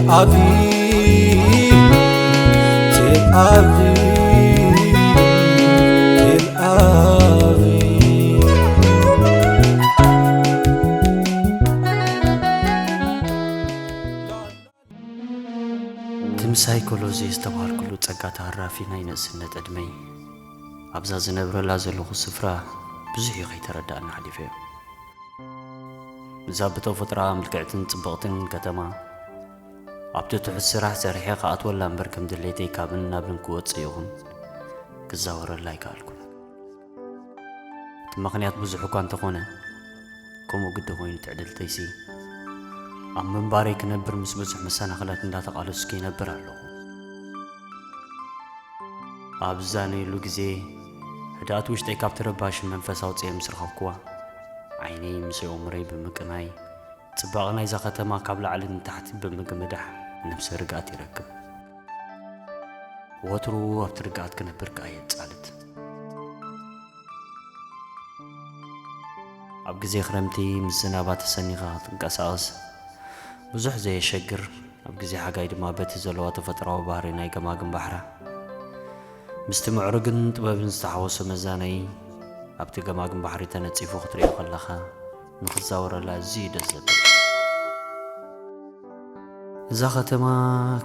Aviv, Tel Aviv, Tel Aviv. እቲ ምሳይ ኮሎዜ ዝተባህልኩሉ ጸጋ ተሃራፊ ናይ ንእስነት ዕድመይ፣ ኣብዛ ዝነብረላ ዘለኹ ስፍራ ብዙሕ እዩ ከይተረዳእኒ ሓሊፈዮ። እዛ ብተፈጥሮኣ ምልክዕትን ጽብቕትን ከተማ፣ ኣብቲ ትሑት ስራሕ ሰሪሐ ክኣትወላ እምበር ከም ድሌተይ ካብን ናብን ክወጽእ ይኹን ክዛወረላ ኣይከኣልኩን። እቲ ምኽንያት ብዙሕ እኳ እንተኾነ፣ ከምኡ ግዲ ኮይኑ ትዕድልተይሲ ኣብ ምንባረይ ክነብር ምስ ብዙሕ መሰናኽላት እንዳተቓለስኩ ይነብር ኣለኹ። ኣብ ዝዛነየሉ ግዜ፣ ህድኣት ውሽጠይ ካብቲ ረባሺ መንፈስ ኣውጽኤ ምስ ረኸብኩዋ፣ ዓይነይ ምስ ኣእምሮይ ብምቅናይ፣ ጽባቐ ናይዛ ከተማ ካብ ላዕሊ ንታሕቲ ብምግምዳሕ ነብሰ ርግኣት ይረክብ። ወትሩ ኣብቲ ርግኣት ክነብር ከኣ የጻልት። ኣብ ግዜ ክረምቲ ምስ ዝናባ ተሰኒኻ ክትንቀሳቐስ ብዙሕ ዘየሸግር፣ ኣብ ግዜ ሓጋይ ድማ በቲ ዘለዋ ተፈጥሮኣዊ ባህሪ ናይ ገማግም ባሕራ ምስቲ ምዕሩግን ጥበብን ዝተሓወሶ መዛነዪ ኣብቲ ገማግም ባሕሪ ተነጺፉ ክትርእዮ ከለኻ ንኽትዛወረላ ኣዝዩ ደስ ዘብል። እዛ ከተማ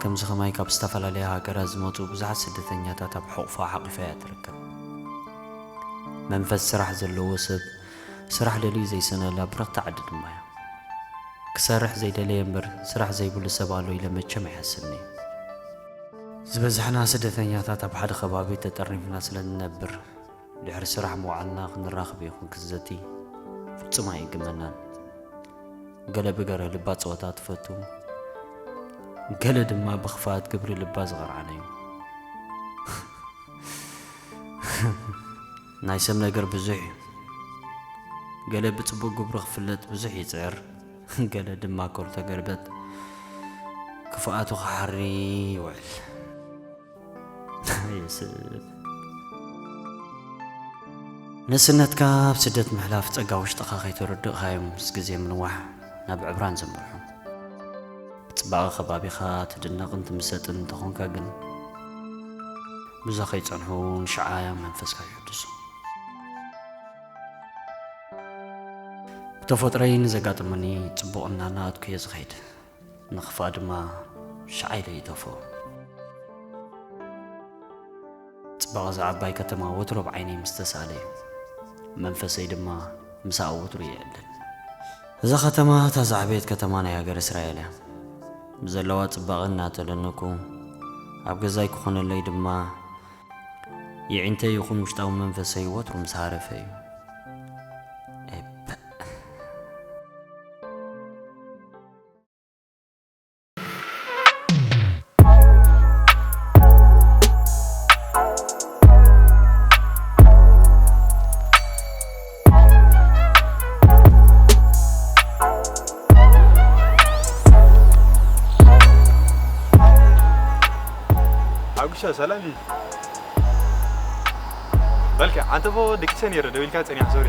ከምዚ ከማይ ካብ ዝተፈላለያ ሃገራት ዝመጹ ብዙሓት ስደተኛታት ኣብ ሕቑፋ ሓቒፋ እያ ትርከብ። መንፈስ ስራሕ ዘለዎ ሰብ ስራሕ ደልዩ ዘይሰነላ ብርኽቲ ዓዲ ድማ እያ። ክሰርሕ ዘይደለየ እምበር ስራሕ ዘይብሉ ሰብ ኣሎ ኢለ መቸም ኣይሓስብን እየ። ዝበዝሕና ስደተኛታት ኣብ ሓደ ከባቢ ተጠርኒፍና ስለ እንነብር፣ ድሕሪ ስራሕ ምውዓልና ክንራኸብ ይኹን ክንዘቲ ፍጹም ኣይእግመናን። ገለ ብገርህ ልባ ጸወታ ትፈቱ፣ ገለ ድማ ብኽፍኣት ግብሪ ልባ ዝቐርዓና እዩ። ናይ ሰብ ነገር ብዙሕ እዩ። ገለ ብጽቡቕ ግብሩ ክፍለጥ ብዙሕ ይጽዕር፣ ገለ ድማ ኮር ተገልበጥ ክፍኣቱ ክሓሪ ይውዕል። የስብ። ንእስነትካ ኣብ ስደት ምሕላፍ ጸጋ ውሽጥኻ ከይተረድእኻዮም ምስ ግዜ ምንዋሕ ናብ ዕብራን ዘምርሑ። ብጽባቐ ከባቢኻ ትድነቕን ትምሰጥን እንተኾንካ ግን፣ ብዙሕ ከይጸንሑ ንሽዓ መንፈስካ ይሕድሱ። ብተፈጥሮይ ንዘጋጥሙኒ ጽቡቕ እናናኣድኩ እየ ዝኸይድ። ንኽፋእ ድማ ሻዕ ኢለ ይጠፍኦ። ጽባቐ እዛ ዓባይ ከተማ ወትሩ ኣብ ዓይነይ ምስ ተሳእለ እዩ። መንፈሰይ ድማ ምስኣ ወትሩ ይዕልል። እዛ ከተማ እታ ዝዓበየት ከተማ ናይ ሃገረ እስራኤል እያ። ብዘለዋ ጽባቐ እናተደነቕኩ፣ ኣብ ገዛይ ክኾነለይ ድማ የዒንተይ ይኹን ውሽጣዊ መንፈሰይ ወትሩ ምስ ሃረፈ እዩ። ኤፐእ። ሓጉሻ፣ ሰላም እዩ። በልካ፣ ኣንተ ቦ ደቂሰ ነይረ፣ ደው ኢልካ ጸኒሕ፣ ሶሪ።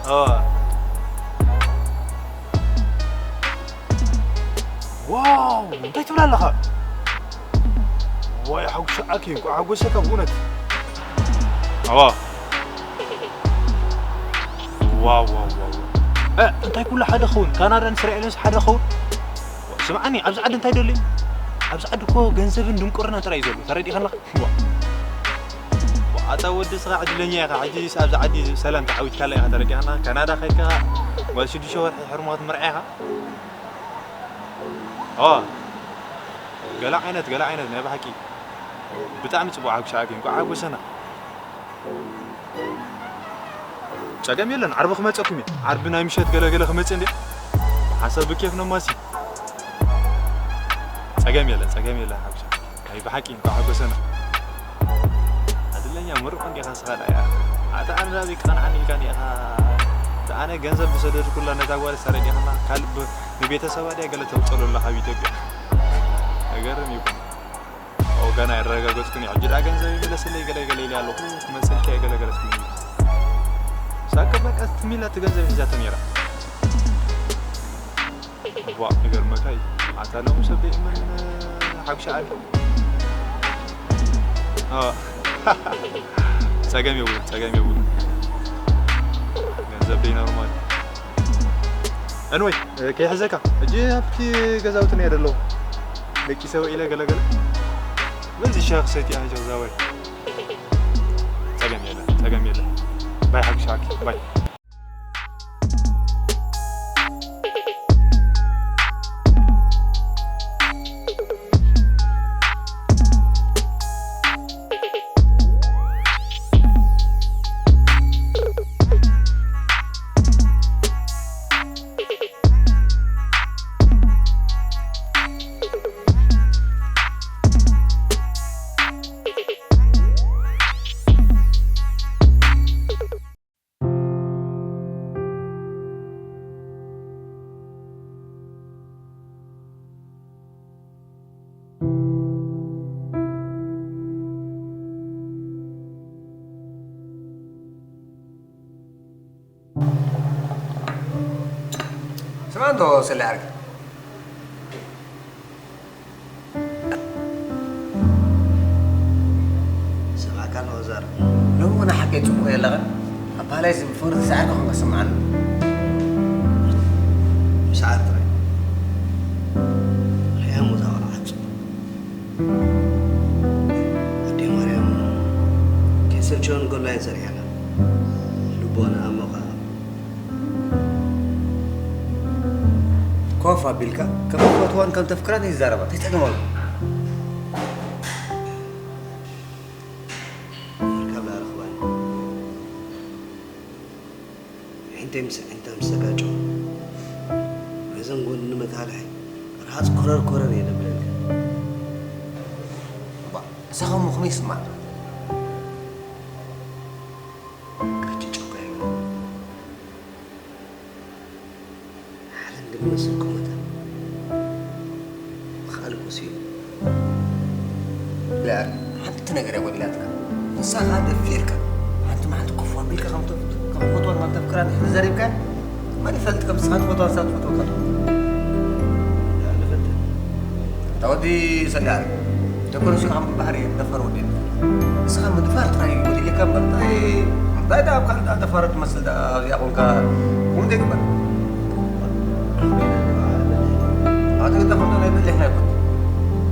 ኦ። ዋው፣ እንታይ ትብል ኣለኻ? ዋይ፣ ሓጉሻ ኣኪ፣ እንኳዕ ሓጎሰካ ብእውነት። ኣዋ። ዋው፣ ዋው፣ ዋው። እ፣ እንታይ ኩሉ ሓደ ኸውን? ካናዳን እስራኤልንስ ሓደ ኸውን? ስምዓኒ፣ ኣብዚ ዓዲ እንታይ ደልዩ? ኣብዚ ዓዲ እኮ ገንዘብን ድንቁርና ጥራይ እዩ ዘሎ። ተረዲእካ ኣለኻ? ዋ። ዋ፣ ኣታ ወዲ ስኻ ዕድለኛ ኢኻ። ሕጂስ ኣብዚ ዓዲ ሰላም ተዓዊትካላ ኢኻ፣ ተረዲእካና? ካናዳ ከይድካ ጓል ሽዱሽተ ወርሒ ሕርሞት ምርዓ ኢኻ? ኦ፣ ገለ ዓይነት፣ ገለ ዓይነት ናይ ብሓቂ። ብጣዕሚ ጽቡቕ ሓጉሻ ኣኪ፣ እንቋዕ ሓጎሰና። ጸገም የለን፣ ዓርቢ ክመጸኩም እየ። ዓርቢ ናይ ምሸት ገለ ገለ ክመጽእ እንዴ። ሓንሳብ ብኬፍ ነማሲ። ጸገም የለን፣ ጸገም የለን ሓጉሻ። ናይ ብሓቂ እንኳዕ ሓጎሰና። ኣድለኛ ምሩቕ እንዲኻ ስኻ ደኣ። ኣታ ኣነ ናበይ ክቐንዓኒ ኢልካ እንዲኻ። ኣታ ኣነ ገንዘብ ዝሰደድኩላ ነታ ጓል ተረዲእኻና። ካልእ ብ-፣ ንቤተሰባ ድያ ገለ ተውጸሎ ኣለኻ ኣብ ኢትዮጵያ። ነገርን ይኹን። ኦ፣ ገና ኣይረጋገጽኩን እዩ። ሕጂ ደኣ ገንዘብ ይምለስለይ ገለ ገለ ኢለ ኣለኹ። ክመልሰልኪ እየ ገለ ገለ ትምኒ። ሳቅ በቃ ትም ኢላ እቲ ገንዘብ ሒዛቶ ነይራ። እዋ፣ ይገርመካ እዩ። ኣታ ሎም ሰብ ደይእመን፣ ሓጉሻ ዓቢ። ኣዎ። ጸገም የብሉን፣ ጸገም የብሉን። ገንዘብ ደይ ኖርማል። እንወይ፣ ከይሕዘካ። ሕጂ ኣብቲ ገዛውትን እየ ደለኹ። ደቂሰ ውዒለ ገለ ገለ። በዚ ሻሂ ክሰትያ ሕጂ ክዛወር። ጸገም የለን፣ ጸገም የለን። ባይ ሓጉሻ ዓቢ፣ ባይ። ስማዕ እንዶ ሰለ ዓርኪ። ሰማዕካ ኣለኹ ዛር። ሎሚ እውን ሓቀይ ጽቡቕ የለኽን። ኣባህላይ እዚ ብፍቕሪ ተሳዒርካ ኮንካ ስምዓኒ። ብሰዓት ጥራይ። ርኣያ እሞ እዛ ቆልዓ ጽቡቕ። ኣደይ ማርያም ከይሰልቸወን ጎላ እየን ሰሪሐላ። ልቦና ኣሞኻ። ኮፍ ኣቢልካ ከም ትፈትዋን ከም ተፍቅራን ይዛረባ። እንታይ ጸገም ኣለዎ? ኣርካብ ዳኣ ረኽባኒ። ኣዒንተይ ምስ ኣዒንታ ምስ ተጋጨው፣ ነዘን ጎኒ መታልሒ ርሃጽ ኮረር ኮረር እየ ደብለልካ። እባ፣ እዛ ኸሞ ከመይ ይስምዓካ? ቅጭ ጨጓ ይብላ። ዓለም ግን መስል ቁመታ። ብኻልእ ኮስ ኢሉ። ላር፣ ሓንቲ ነገር እያ ጎዲላትካ። ንሳ ኸኣ ደፊርካ። ሓንቲ መዓልቲ ኮፍ ኣቢልካ ከም ትፍ-፣ ከም ትፈትዋን ከም ተፍቅራን እንድሕር ዘሪብካ፣ መን ይፈልጥ ከም ንስኻ ትፈትዋ ንሳ ትፈትወካ ትኸውን። ዳኣ ንፈትን። እታ ወዲ ሰላር፣ ደቂ ኣንስትዮ ከም ባህሪ እየን፣ ደፋር ወዲ እየን። ንስኻ ምድፋር ጥራይ እዩ ጎዲልካ እምበር፣ እንታይ፣ እንታይ ደኣ ኣብ ካልእ ደኣ ደፋር ትመስል ደኣ ኣብዚኣ ኮንካ፣ ከምኡ ዘይግበር። ኣቶ ጌታሁን ናይ በሊሕ ናይ ኮት።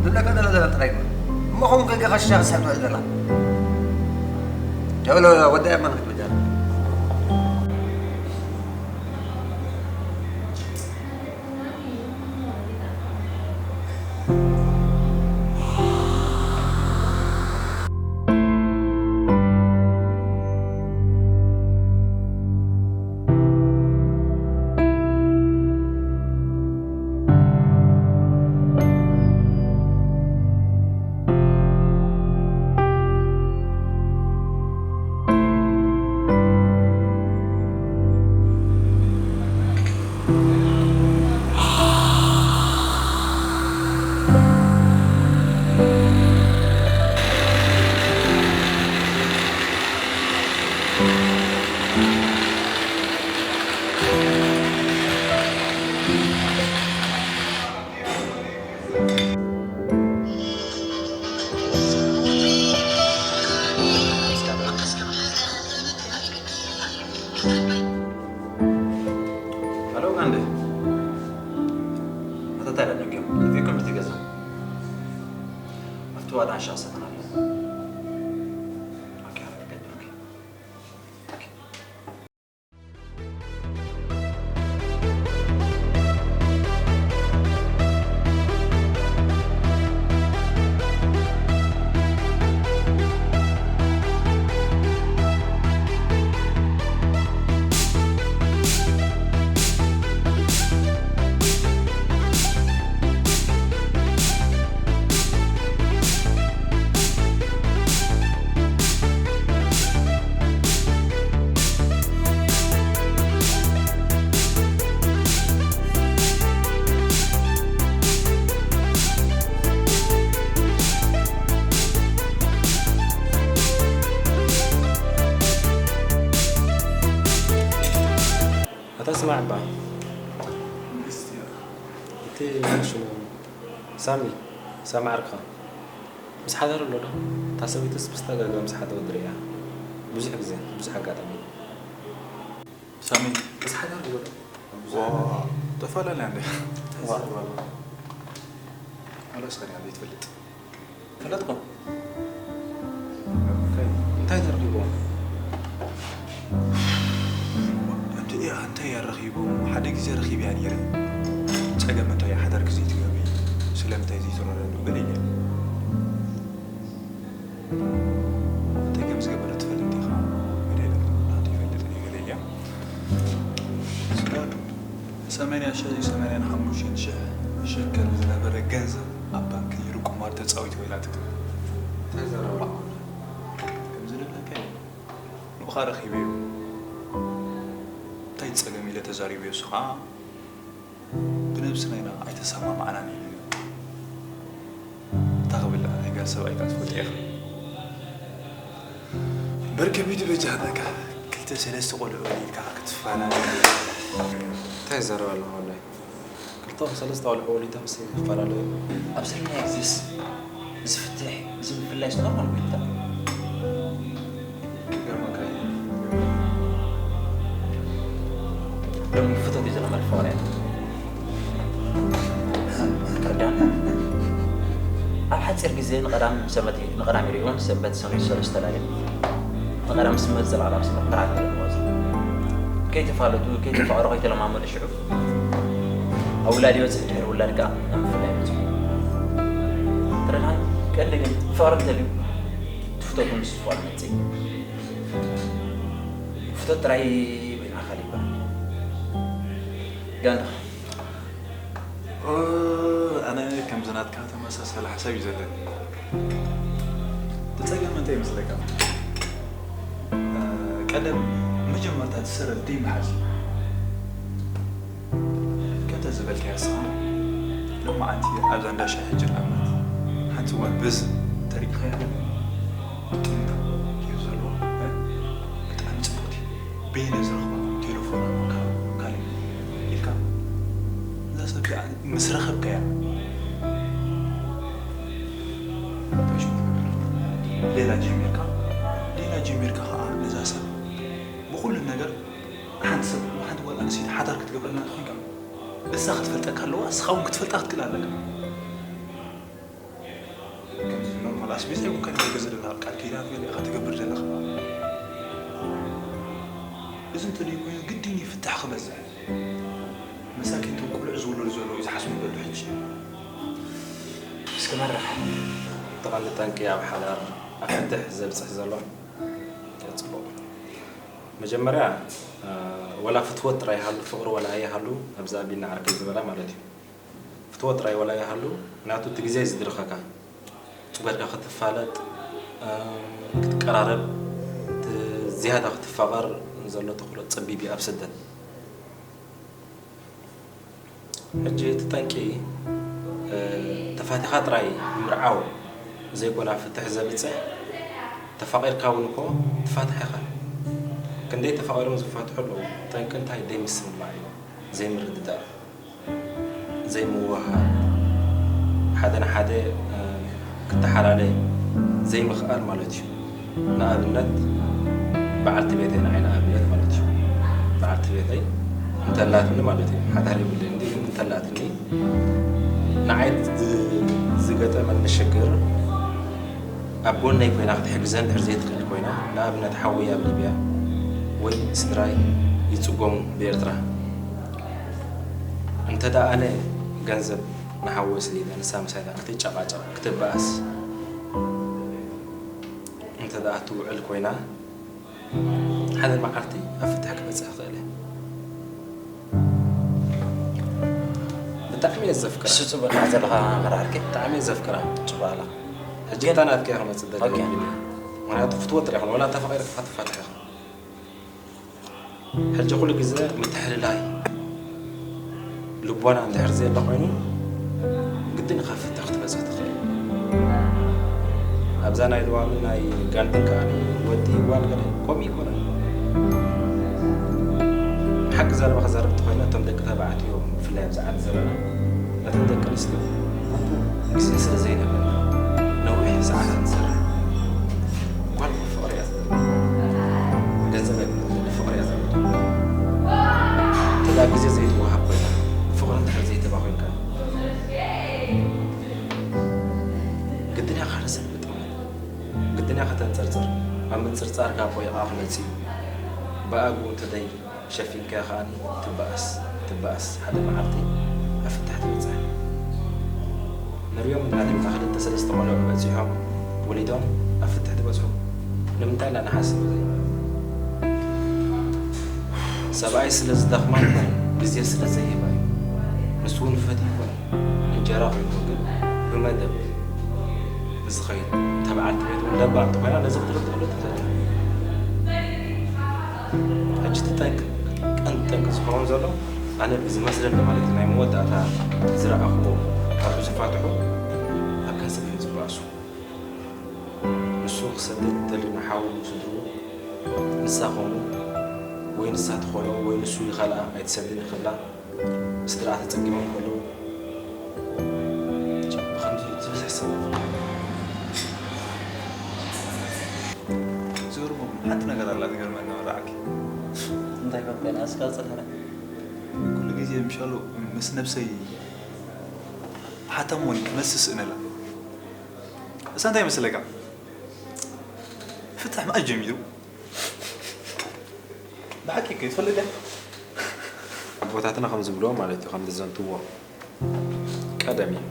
ዝብለካ ዘላ ዘላ ጥራይ ግበር። እሞ ከምኡ ከይካ ሽሻ ክስሕብ ትውዕል ዘላ። ጀበሎ ወዳኢ እማ ንኽትበጃ። Hello, Gandhi. Mata tare da kyau. Tafi kan miti gaza. Aftuwa dan sha sakana. Okay, okay, okay. ኣታ ስማዕ እባ። ሽሙ ሳሚ፣ ሳሚ ዓርክኻ ምስ ሓዳር ኣሎ ዶ? እታ ሰበይትስ ብዝተጋገ ምስ ሓደ ወዲ ርእያ። ብዙሕ ግዜ፣ ብዙሕ ኣጋጣሚ። ሳሚ፣ ምስ ሓዳር ኣሎ ዶ? ዋ፣ ተፈላለያ እንዴ? እንታይ ዋ። ዘረባ ኣሎ? መለስ ከሪያ ዘይትፈልጥ። ፈለጥኩም? እንታይ ተረኺቦም? እንተ-፣ እንታይ ኣረኺቦም? ሓደ ግዜ ረኺብያ ነይረ። ጸገም እንታይ ሓዳር ግዜ ትገብሪ? ስለምንታይ ዘይትረዳድኡ? ገለ ኢለ። እንታይ ከም ዝገበረት ትፈልጥ ዲኻ? ገለ ኢለ። ናቱ ይፈልጥ እየ፣ ገለ ኢለ። ሰማንያ ሺሕ፣ ሰማንያን ሓሙሽተን ሺሕ ሸከል ዝነበረ ገንዘብ ኣብ ባንክ ይሩ ቁማር ተጻዊቱ ኢላትካ። እንታይ ዘረባ? ከምዚ ንብለካ እዩ። ንኡኻ ረኺበዮ። እንታይ ጸገም ኢለ ተዛሪበዮ፣ እሱ ኸኣ ብነብስና ኢና ኣይተሰማማዕናን ኢሉ። እንታይ ክብል፣ ናይ ጋል ሰብኣይ ኢልካ ትፈልጦ ኢኻ። በርከቢቱ በጃ ሃለካ፣ ክልተ ሰለስተ ቆልዑ ወሊድካ ክትፋላለ። እንታይ ይዛረብ ኣለኻ ወላሂ? ክልተ ሰለስተ ቆልዑ ወሊዶም ሲ ይፈላለዩ። ኣብ ዘለናዮ ግዜስ እዚ ፍትሕ፣ እዚ ምፍላይስ ኖርማል እኮ እዩ። ክገርመካ እዩ። ሎሚ ፍቶት እዩ ዝለመድ ፍቕሪ። ከዳን ኣብ ሓጺር ግዜ ንቐዳም ሰንበት፣ ንቐዳም ይርእዮን ሰንበት ሰኑይ ሰለስተ ተላልዮም ንቐዳም ስምንት ዘለዓለም ስምንት ፕራክ ይለምዎ። ከይተፋለጡ፣ ከይተፋቐሩ፣ ከይተለማመዱ ሽዑ ኣብ ውላድ ይበጽሕ፣ ድሕሪ ውላድ ከኣ ኣብ ምፍላይ ይበጽሑ። ተረድኣኒ? ቀንዲ ግን ፍቕሪ እንተልዩ ትፍተቱ ምስ ዝኾነ መጽእ። ፍቶት ጥራይ በይንኻ ካልእ ይበሃል። ጋንዳ። ኦ፣ ኣነ ከምዚ ናትካ ተመሳሳሊ ሓሳብ እዩ ዘለኒ። እቲ ጸገም እንታይ ይመስለካ? እ፣ ቀደም መጀመርታ እቲ ሰበብ ደይምሓዝ እዩ። ከምታ ዝበልካያ ንስኻ፣ ሎማዓንቲ ኣብዛ እንዳ ሻሂ ሕጂ ንኣብነት ሓንቲ ጓል በዚ ተሪእኻያ ግን ጥምታ ጌሩ ዘለዎ፣ እ፣ ብጣዕሚ ጽብቕቲ፣ በይነ ዝረኽባ፣ ቴሌፎና፣ ካልእ፣ ካልእ ኢልካ እዛ ሰብ እዚኣ ምስ ረኸብካያ፣ ሌላ ጀሚርካ፣ ሌላ ጀሚርካ ኸዓ ነዛ ሰብ ብኹሉ ነገር ሓንቲ ሰብ፣ ሓንቲ ጓል ኣንስተይቲ ሓዳር ክትገብረላ እንተኾይንካ፣ እሳ ክትፈልጠካ ኣለዋ፣ እስኻ እውን ክትፈልጣ ክትክእል ኣለካ። ከምዚ ኖርማል ኣስቤዛ ይኹን ካልእ ገዛ ዘለካ ቃል ኪዳን ገለ ኢኻ ትገብር ዘለኻ። እዚ እንተደይ ኮይኑ ግድን እዩ ፍታሕ ክበዝሕ። መሳኪን እቶም ቆልዑ ዝውለዱ ዘለዉ እዩ ዝሓስቡ ዘለዉ ሕጂ። እስኪ መርሕ። እቲ ቀንዲ ጠንቂ ኣብ ሓዳር ኣብ ፍትሕ ዘብጽሕ ዘሎ ጽቡቕ። መጀመርያ፣ እ፣ ወላ ፍትወት ጥራይ ይሃሉ፣ ፍቕሪ ወላ ኣይሃሉ፣ ኣብዚ ኣቢልና ዓርከይ ዝበላ ማለት እዩ። ፍትወት ጥራይ ወላ ይሃሉ፣ ምኽንያቱ እቲ ግዜ እዩ ዝድርኸካ። ጽቡቕ ጌርካ ክትፋለጥ፣ እ፣ ክትቀራረብ፣ ት-፣ ዝያዳ ክትፋቐር ዘሎ ተኽእሎ ጸቢብ እዩ ኣብ ስደት። ሕጂ እቲ ጠንቂ፣ እ፣ ተፋቲኻ ጥራይ ምርዓው ዘይኮነ ፍትሕ ዘብጽሕ፣ ተፋቒርካ እውን እኮ ትፋታሕ ኢኻ። ክንደይ ተፋቒሮም ዝፋትሑ ኣለዉ። ጠንቂ እንታይ? ደይምስምማዕ እዩ። ዘይምርድዳእ፣ ዘይምውህሃድ፣ ሓደ ንሓደ፣ እ፣ ክተሓላለ ዘይምኽኣል ማለት እዩ። ንኣብነት፣ በዓልቲ ቤተይ ንዓይ ንኣብነት ማለት እዩ። በዓልቲ ቤተይ እንተላትኒ ማለት እዩ፣ ሓዳር የብለይን፣ ግን እንተላትኒ፣ ንዓይ ዝ-፣ ዝገጠመኒ ሽግር ኣብ ጎነይ ኮይና ክትሕግዘኒ እንድሕር ዘይትኽእል ኮይና፣ ንኣብነት፣ ሓወይ ኣብ ሊብያ ወይ ስድራይ ይጽጎሙ ብኤርትራ፣ እንተ ደኣ ኣነ ገንዘብ ንሓወይ ስሊበ፣ ንሳ ምሳይ ክትጨቃጨቅ፣ ክትበኣስ እንተ ደኣ ትውዕል ኮይና፣ ሓደ መዓልቲ ኣብ ፍትሒ ክበጽሕ ይኽእል እየ። ብጣዕሚ እየ ዘፍቅራ። እሱ ጽቡቕ ናት ዘለኻ መራርኪ? ብጣዕሚ እየ ዘፍቅራ። ጽቡቕ ኣላ። ሕጂ ግን እታ ናትካ እየ ክመጽእ ደልየ ኦኬ። ኢለ። ምኽንያቱ ፍትወት ጥራሕ ዋላ ተፋቒርካ ክትፋትሕ ኢኻ። ሕጂ ኩሉ ግዜ ምትሕልላይ ልቦና እንድሕር ዘየለ ኮይኑ፣ ግድን ኢኻ ፍትሕ ክትበጽሕ ትኽእል። ኣብዛ ናይ ልዋምን ናይ ጋንትን ከኣ ወዲ ጓል ገለ ከምኡ ይኮነን። ሓቂ ዘረባ ክዛረብ እንተኾይነ፣ እቶም ደቂ ተባዕትዮ ብፍላይ ኣብዚ ዓዲ ዘለና እተን ደቂ ኣንስትዮ ግዜ ስለ ዘይነበረን ነዊሕ ሰዓታት ንሰርሕ። ጓል እኮ ፍቕሪ እያ ዘብለኒ። ገንዘብ ኣይኮነን ዘብለኒ፣ ፍቕሪ እያ ዘብለኒ። እንተ ደኣ ግዜ ዘይትወሃብ ኮይና፣ ፍቕሪ እንድሕር ዘይትህባ ኮይንካ፣ ግድን እያ ካልእ ሰብ ምጥማት። ግድን እያ ከተንጸርጽር። ኣብ ምንጽርጻር ካብ ቆይቓ ክመጽእ እዩ። ብኣግኡ እንተዘይ ሸፊንካዮ ከኣ ትበኣስ፣ ትበኣስ። ሓደ መዓልቲ ኣብ ፍታሕ ትበጽሕ። ንርእዮም ኢና፣ ልምታ ክልተ ሰለስተ ቆልዑ በጺሖም፣ ወሊዶም ኣብ ፍትሒ ትበጽሑ። ንምንታይ ኢና ንሓስብ እዚ? ሰብኣይ ስለ ዝደኽማ ይኹን ግዜ ስለ ዘይህባ እዩ። ንሱ እውን ፈትዩ ይኹን እንጀራ ኮይኑ ግን ብመደብ ዝኸይድ፣ እታ በዓልቲ ቤት እውን ለባም እንተኾይና ነዚ ክትርኢ ትኽእሉ ትኽእል። ሕጂ እቲ ጠንቂ፣ ቀንዲ ጠንቂ ዝኸውን ዘሎ ኣነ ብዝመስለኒ ማለት እዩ፣ ናይ መወዳእታ ዝረኣኽዎ ኣብ ዝፋትሑ ኣብ ገንዘብ እዮም ዝበኣሱ። ንሱ ክሰድድ እንተልዩ ንሓዉ ስድርኡ፣ ንሳ ከምኡ ወይ ንሳ ትኾኖ ወይ ንሱ ይኸልኣ ኣይትሰድን ይኽብላ። ስድራኣ ተጸጊሞም ከለዉ ብኸምዚ ዝበዝሕ ሰብ ዝገርሞም ሓንቲ ነገር ኣላ ትገርመኒ መራዓኪ። እንታይ ከምታይ ንኣስካ ዝጸልሐና? ኩሉ ግዜ ምሻሉ ምስ ነብሰይ ሓታም እውን ክመስስ እነላ። እሳ እንታይ ይመስለካ? ፍታሕ መኣስ ጀሚሩ? ብሓቂ ከይትፈልጥ እያ። ኣቦታትና ከም ዝብልዎ ማለት እዩ፣ ከም ዝዘንትዎ ቀደም እዩ።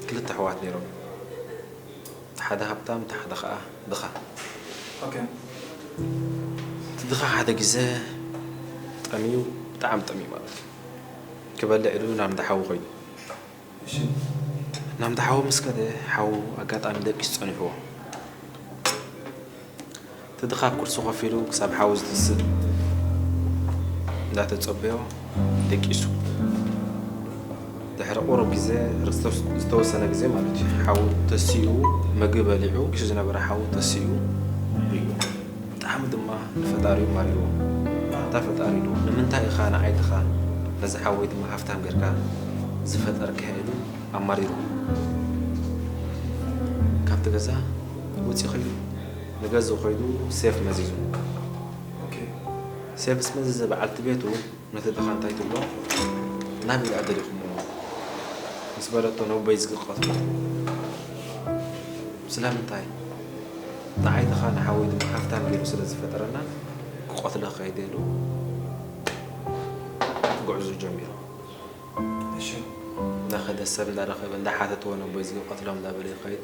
ክልተ ኣሕዋት ነይሮም። እቲ ሓደ ሃብታም፣ እቲ ሓደ ኸኣ ድኻ። ኦኬ። እቲ ድኻ ሓደ ግዜ ጠምዩ፣ ብጣዕሚ ጠምዩ ማለት እዩ። ክበልዕ ኢሉ ናብ እንዳ ሓዉ ከይዱ። እሺ። ናብ እንዳ ሓዉ ምስ ከደ፣ ሓዉ ኣጋጣሚ ደቂሱ ጸኒሕዎ። እቲ ድኻ ኣብ ኩርሲ ኮፍ ኢሉ ክሳብ ሓዉ ዝትስእ እንዳተጸበዮ ደቂሱ። ድሕሪ ቁሩብ ግዜ፣ ዝተወሰነ ግዜ ማለት እዩ፣ ሓዉ ተሲኡ፣ ምግቢ በሊዑ፣ ደቂሱ ዝነበረ ሓዉ ተሲኡ ርእዩ። ብጣዕሚ ድማ ንፈጣሪኡ ማሪርዎ። እታ ፈጣሪ ኢሉ፣ "ንምንታይ ኢኻ ንዓይ ድኻ ነዚ ሓወይ ድማ ሃፍታም ጌርካ ዝፈጠርካዮ?" ኢሉ ኣማሪርዎ። ካብቲ ገዛ ወፂኡ ኸይዱ፣ ንገዝኡ ኸይዱ ሴፍ መዚዙ። ኦኬ። ሴፍ ምስ መዘዘ በዓልቲ ቤቱ ነቲ ድኻ እንታይ ትብሎ? "ናበይ ደኣ ደሊኹምዎ?" ምስ በለቶ፣ "ነቦይ ዝግቐትሉ። ስለምንታይ? ንዓይ ድኻ ንሓወይ ድማ ሃፍታም ገይሩ ስለ ዝፈጠረና ክቐትሎ ከይደ" ኢሉ ጉዕዞ ጀሚሩ። እሺ። እንዳኸደ ሰብ እንዳረኸበ እንዳሓተትዎ ነቦይ ዝግቐትሎም እንዳበለ ይኸይድ።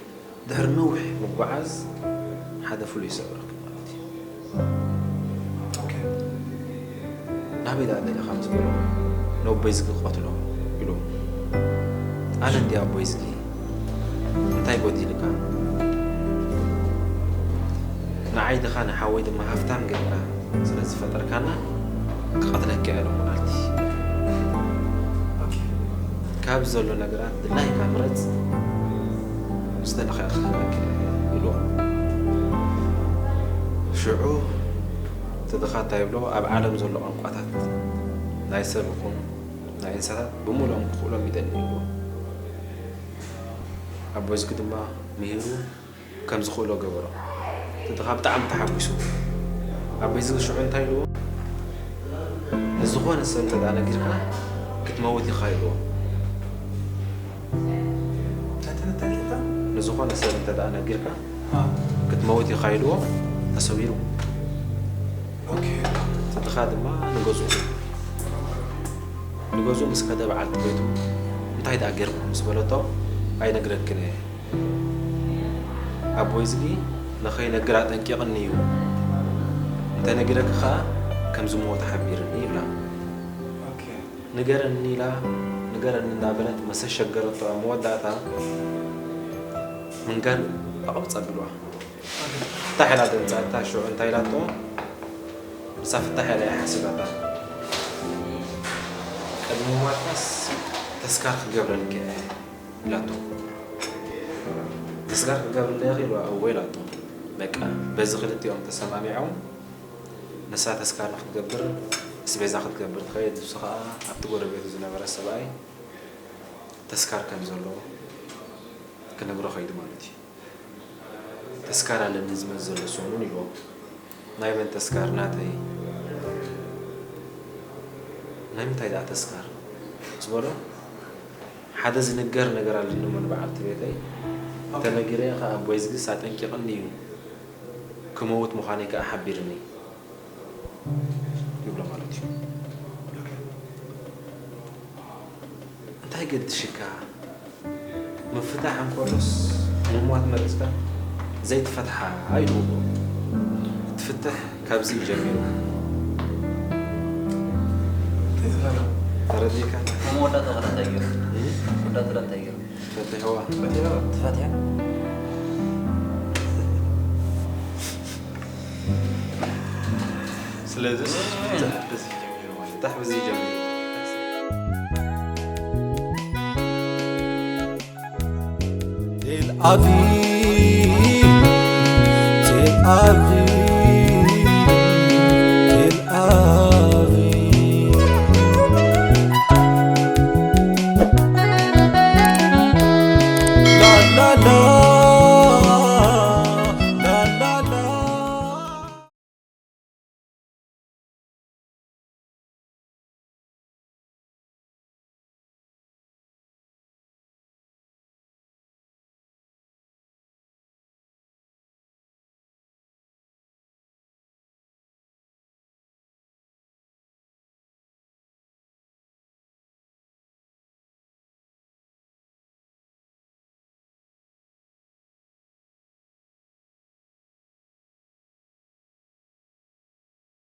ድሕሪ ነዊሕ ምጉዓዝ ሓደ ፍሉይ ሰብ ረኺቡ ማለት እዩ። ኦኬ። "ናበይ ደኣ ደሊኻ?" ምስ በሎ፣ "ነቦይ ዝጊ ክቐትሎ" ኢሉ። "ኣነ እንድየ ኣቦይ ዝጊ፣ እንታይ ጎዲልካ? ንዓይ ድኻ ንሓወይ ድማ ሃፍታም ጌርካ ስለ ዝፈጠርካና ክቐትለካ እየ ሎምዓልቲ። ኦኬ። ካብ ዘሎ ነገራት ድላይካ ምረጽ፣ ዝደለኻዮ ክህበካ እየ" ኢልዎ። ሽዑ እቲ ድኻ እንታይ ይብሎ፣ ኣብ ዓለም ዘሎ ቋንቋታት ናይ ሰብ ይኹን ናይ እንስሳታት ብምሉኦም ክኽእሎም ይደሊ ይብሎ። ኣቦይ ዝጊ ድማ ምሂሩ ከም ዝኽእሎ ገበሮ። እቲ ድኻ ብጣዕሚ ተሓጒሱ። ኣቦይ ዝጊ ሽዑ እንታይ ኢልዎ? "ንዝኾነ ሰብ እንተ ደኣ ነጊርካ ክትመውት ኢኻ" ኢልዎ። እንታይ ትብል፣ እንታይ ትብል? "ንዝኾነ ሰብ እንተ ደኣ ነጊርካ ኣዎ። ክትመውት ኢኻ" ኢልዎ፣ ተሰዊሩ። ኦኬ። እቲ ድኻ ድማ ንገዝኡ፣ ንገዝኡ ምስ ከደ በዓልቲ ቤቱ፣ "እንታይ ደኣ ጌርኩም?" ምስ በለቶ፣ "ኣይነግረክን እየ። ኣቦይ እዝጊ ንኸይነግር ኣጠንቂቕኒ እዩ። እንተ ነጊረኪ ኸኣ ከም ዝመወተ ሓቢርኒ" ይብላ። ኦኬ። "ንገረኒ" ኢላ፣ "ንገረኒ" እንዳበለት መሰ ሸገረቶ፣ ኣብ መወዳእታ ምንጋር ኣቐብጽ ኣቢልዋ። ፍታሕ ኢላ ደምጻታ፣ ሽዑ እንታይ ኢላቶ? ንሳ ፍታሕ ኢላ እያ ሓሲባታ። "ቅድሚ ሞትካስ ተስካር ክገብረልኪ እየ" ኢላቶ። "ተስካር ክገብረልኪ ኢልዋ?" "እወ" ኢላቶ። በቃ፣ በዚ ክልቲኦም ተሰማሚዖም፣ ንሳ ተስካር ንክትገብር፣ እስቤዛ ክትገብር ትኸይድ፣ ንሱ ኸኣ ኣብቲ ጎረቤቱ ዝነበረ ሰብኣይ፣ እታ ተስካር ከም ዘለዎ ክነግሮ ከይዱ ማለት እዩ። ተስካር ኣለኒ ዝመጽእ ዘሎ ሰሙን ኢልዎ። ናይ መን ተስካር? ናተይ። ናይ ምንታይ ደኣ ተስካር ዝበሎ? ሓደ ዝንገር ነገር ኣለኒ እሞ ንበዓልቲ ቤተይ ተነጊረዮ ከኣ ኣቦይ ዝግስ ኣጠንቂቕኒ እዩ። ክመውት ምዃነይ ከኣ ሓቢርኒ ይብሎ ማለት እዩ። እንታይ ገድሽካ? ምፍታሕ እንከሎስ ምሟት መሪጽካ ዘይትፈትሓ ኣይድውቦ። እቲ ፍትሕ ካብዚ እዩ ጀሚሩ። ተረዲእካ? መወዳእታ ከ እንታይ ገይሩ? መወዳእታ እንታይ ገይሩ? ፈቲሕዋ። ፈቲሕዋ። ትፈትያ? ስለዚ ፍትሕ በዚ ጀሚሩ ማለት፣ ፍትሕ በዚ ጀሚሩ። ቴል ኣቪቭ፣ ቴል ኣቪቭ፣